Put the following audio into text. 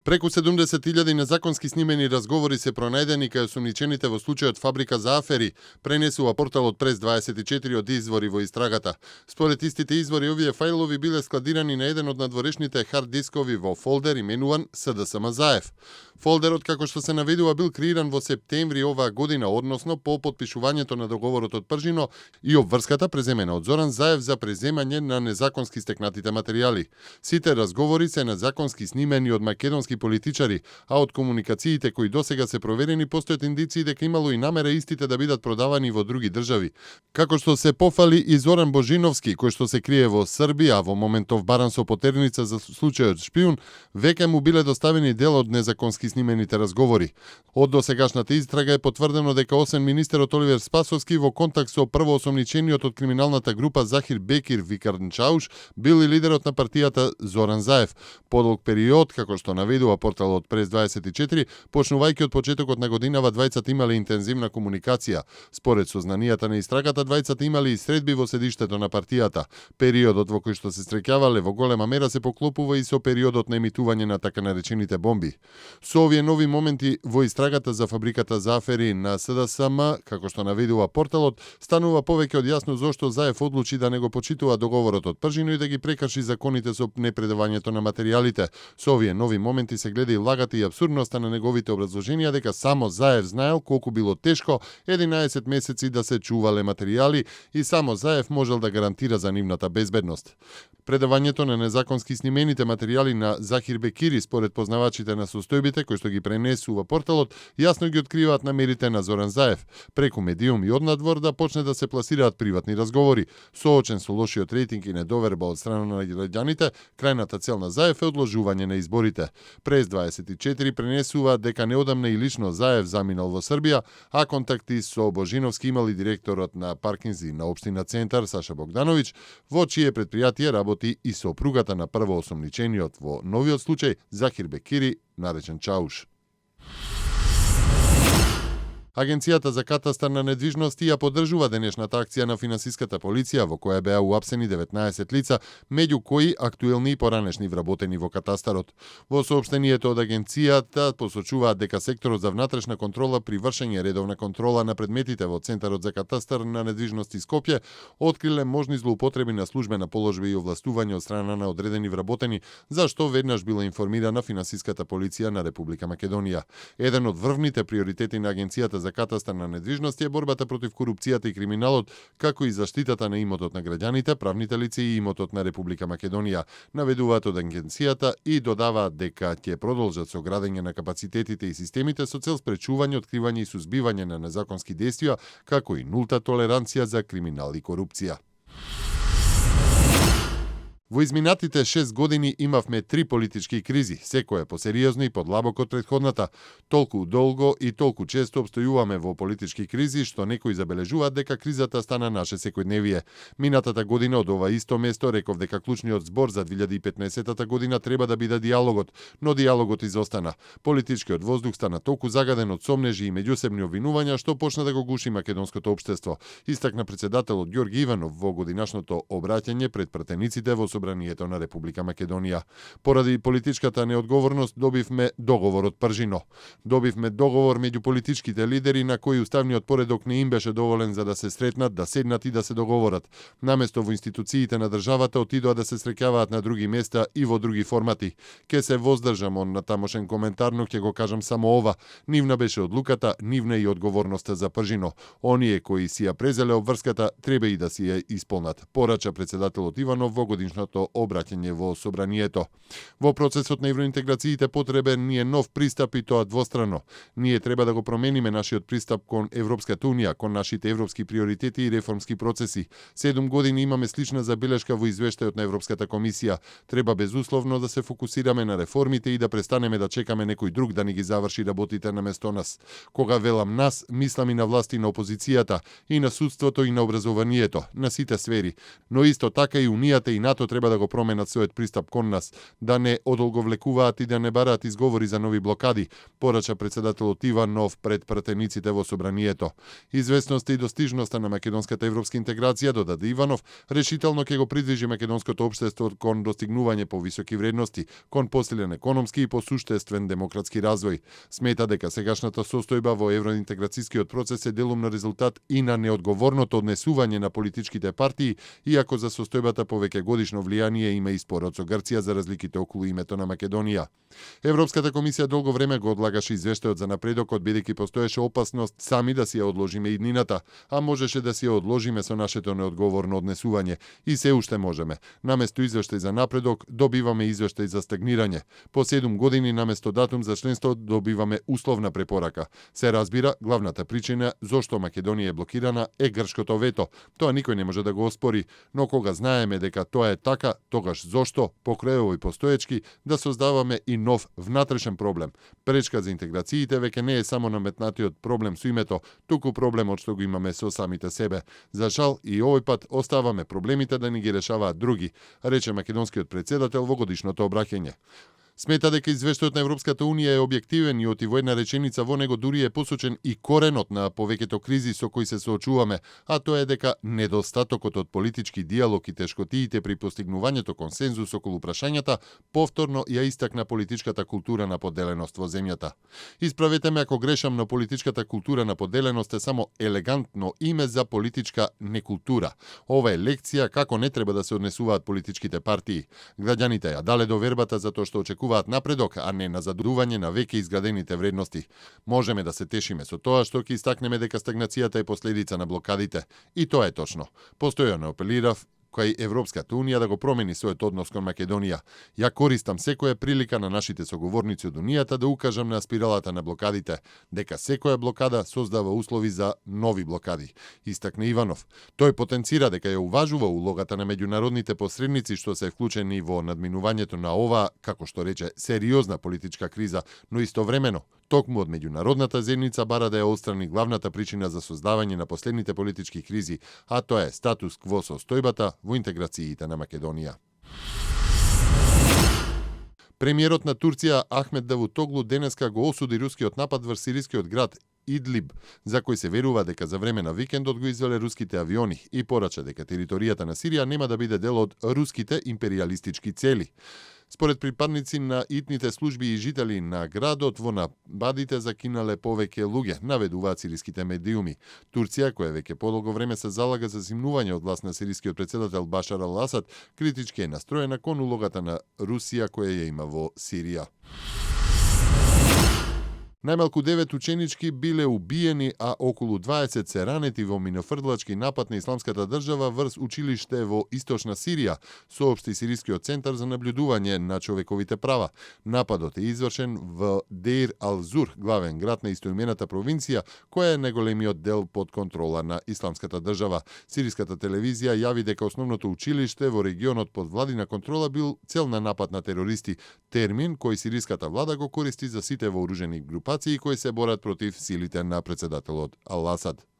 Преку 70.000 незаконски снимени разговори се пронајдени кај осумничените во случајот Фабрика за афери, пренесува порталот Прес24 од извори во истрагата. Според истите извори, овие фајлови биле складирани на еден од надворешните хард дискови во фолдер именуван СДСМ Заев. Фолдерот, како што се наведува, бил креиран во септември оваа година, односно по потпишувањето на договорот од Пржино и обврската преземена од Зоран Заев за преземање на незаконски стекнатите материјали. Сите разговори се незаконски снимени од македонски политичари, а од комуникациите кои досега се проверени постојат индиции дека имало и намера истите да бидат продавани во други држави. Како што се пофали и Зоран Божиновски, кој што се крие во Србија, во моментов баран со потерница за случајот шпиун, веќе му биле доставени дел од незаконски снимените разговори. Од досегашната истрага е потврдено дека освен министерот Оливер Спасовски во контакт со првоосомничениот од криминалната група Захир Бекир Викарнчауш бил и лидерот на партијата Зоран Заев. Подолг период, како што наведува порталот Прес24, почнувајќи од почетокот на годинава, двајцата имале интензивна комуникација. Според сознанијата на истрагата, двајцата имале и средби во седиштето на партијата. Периодот во кој што се среќавале во голема мера се поклопува и со периодот на емитување на така наречените бомби. Со овие нови моменти во истрагата за Фабриката за афери на СДСМ, како што наведува порталот, станува повеќе од јасно зошто Заев одлучи да не го почитува договорот од Пржино и да ги прекрши законите со непредавањето на материјалите. Со овие нови моменти се гледа и лагата и абсурдноста на неговите образложенија дека само Заев знаел колку било тешко 11 месеци да се чувале материјали и само Заев можел да гарантира за нивната безбедност. Предавањето на незаконски снимените материјали на Захир Бекири, според познавачите на состојбите кои што ги пренесува порталот, јасно ги откриваат намерите на Зоран Заев, преку медиум и однадвор да почне да се пласираат приватни разговори. Соочен со лошиот рейтинг и недоверба од страна на граѓаните, крајната цел на Заев е одложување на изборите. Прес24 пренесува дека неодамна и лично Заев заминал во Србија, а контакти со Божиновски имал и директорот на Паркинзи на општина Центар Саша Богдановиќ, во чие предпријатие работи и сопругата на првоосомничениот во новиот случај Захир Бекири, наречен Чауш. Агенцијата за катастар на недвижности ја поддржува денешната акција на финансиската полиција во која беа уапсени 19 лица, меѓу кои актуелни и поранешни вработени во катастарот. Во соопштението од агенцијата посочуваат дека секторот за внатрешна контрола при вршење редовна контрола на предметите во Центарот за катастар на недвижности Скопје откриле можни злоупотреби на службена положба и овластување од страна на одредени вработени, за што веднаш била информирана финансиската полиција на Република Македонија. Еден од врвните приоритети на агенцијата за катастар на недвижности е борбата против корупцијата и криминалот, како и заштитата на имотот на граѓаните, правните лица и имотот на Република Македонија, наведуваат од агенцијата и додаваат дека ќе продолжат со градење на капацитетите и системите со цел спречување, откривање и сузбивање на незаконски действија, како и нулта толеранција за криминал и корупција. Во изминатите 6 години имавме 3 политички кризи, секоја посериозно и подлабоко од предходната. Толку долго и толку често обстојуваме во политички кризи, што некои забележуваат дека кризата стана наше секојдневие. Минатата година од ова исто место реков дека клучниот збор за 2015 година треба да биде диалогот, но диалогот изостана. Политичкиот воздух стана толку загаден од сомнежи и меѓусебни обвинувања што почна да го гуши македонското општество, истакна председателот Ѓорги Иванов во годинашното обраќање пред пратениците во Собранието на Република Македонија. Поради политичката неодговорност добивме договор од Пржино. Добивме договор меѓу политичките лидери на кои уставниот поредок не им беше доволен за да се сретнат, да седнат и да се договорат. Наместо во институциите на државата отидоа да се среќаваат на други места и во други формати. Ке се воздржам на тамошен коментар, но ќе го кажам само ова. Нивна беше одлуката, нивна и одговорноста за Пржино. Оние кои си ја презеле обврската треба и да си ја исполнат, порача председателот Иванов во годишното обраќање во Собранието. Во процесот на евроинтеграциите потребен ни е нов пристап и тоа двострано. Ние треба да го промениме нашиот пристап кон Европската унија, кон нашите европски приоритети и реформски процеси. 7 години имаме слична забелешка во извештајот на Европската комисија. Треба безусловно да се фокусираме на реформите и да престанеме да чекаме некој друг да ни ги заврши работите наместо нас. Кога велам нас, мислам и на власти на опозицијата, и на судството и на образованието, на сите сфери. Но исто така и Унијата и НАТО треба да го променат својот пристап кон нас, да не одолговлекуваат и да не бараат изговори за нови блокади, порача председателот Иванов пред пратениците во собранието. Известноста и достижноста на македонската европска интеграција, додаде Иванов, решително ќе го придвижи македонското општество кон достигнување повисоки вредности, кон посилен економски и посуштествен демократски развој. Смета дека сегашната состојба во евроинтеграцијскиот процес е делумно резултат и на неодговорното однесување на политичките партии, иако за состојбата повеќе годишно влијание има и спорот со Грција за разликите околу името на Македонија. Европската комисија долго време го одлагаше извештајот за напредокот, бидејќи постоеше опасност сами да си ја одложиме иднината, а можеше да си ја одложиме со нашето неодговорно однесување. И се уште можеме. Наместо извештај за напредок, добиваме извештај за стагнирање. По 7 години наместо датум за членство добиваме условна препорака. Се разбира, главната причина зошто Македонија е блокирана е грчкото вето. Тоа никој не може да го оспори, но кога знаеме дека тоа е така, тогаш зошто, покрај овој постоечки, да создаваме и нов внатрешен проблем. Пречка за интеграциите веќе не е само наметнатиот проблем со името, туку проблемот што го имаме со самите себе. За жал и овој пат оставаме проблемите да ни ги решаваат други, рече македонскиот председател во годишното обраќање. Смета дека извештајот на Европската Унија е објективен и оти во една реченица во него дури е посочен и коренот на повеќето кризи со кои се соочуваме, а тоа е дека недостатокот од политички диалог и тешкотиите при постигнувањето консензус околу прашањата повторно ја истакна политичката култура на поделеност во земјата. Исправете ме ако грешам, но политичката култура на поделеност е само елегантно име за политичка некултура. Ова е лекција како не треба да се однесуваат политичките партии. Граѓаните ја дале довербата за тоа што очекуваат напредок, а не назадување на веќе изградените вредности. Можеме да се тешиме со тоа што ќе истакнеме дека стагнацијата е последица на блокадите. И тоа е точно. Постојано апелирав кај Европската Унија да го промени својот однос кон Македонија. Ја користам секоја прилика на нашите соговорници од Унијата да укажам на спиралата на блокадите, дека секоја блокада создава услови за нови блокади, истакна Иванов. Тој потенцира дека ја уважува улогата на меѓународните посредници што се вклучени во надминувањето на ова, како што рече, сериозна политичка криза, но истовремено токму од меѓународната заедница бара да ја отстрани главната причина за создавање на последните политички кризи, а тоа е статус кво состојбата во интеграциите на Македонија. Премиерот на Турција Ахмет Давутоглу денеска го осуди рускиот напад врз сирискиот град Идлиб, за кој се верува дека за време на викендот го извеле руските авиони и порача дека територијата на Сирија нема да биде дел од руските империалистички цели. Според припадници на итните служби и жители на градот, во нападите закинале повеќе луѓе, наведуваат сириските медиуми. Турција, која веќе подолго време се залага за зимнување од власт на сирискиот председател Башар ал-Асад, критички е настроена кон улогата на Русија која ја има во Сирија. Најмалку 9 ученички биле убиени, а околу 20 се ранети во минофрдлачки напад на Исламската држава врз училиште во Источна Сирија, соопшти Сирискиот центар за наблюдување на човековите права. Нападот е извршен во Дейр ал-Зур, главен град на истоимената провинција, која е најголемиот дел под контрола на Исламската држава. Сириската телевизија јави дека основното училиште во регионот под владина контрола бил цел на напад на терористи, термин кој сириската влада го користи за сите вооружени групи кои се борат против силите на председателот Ал-Асад.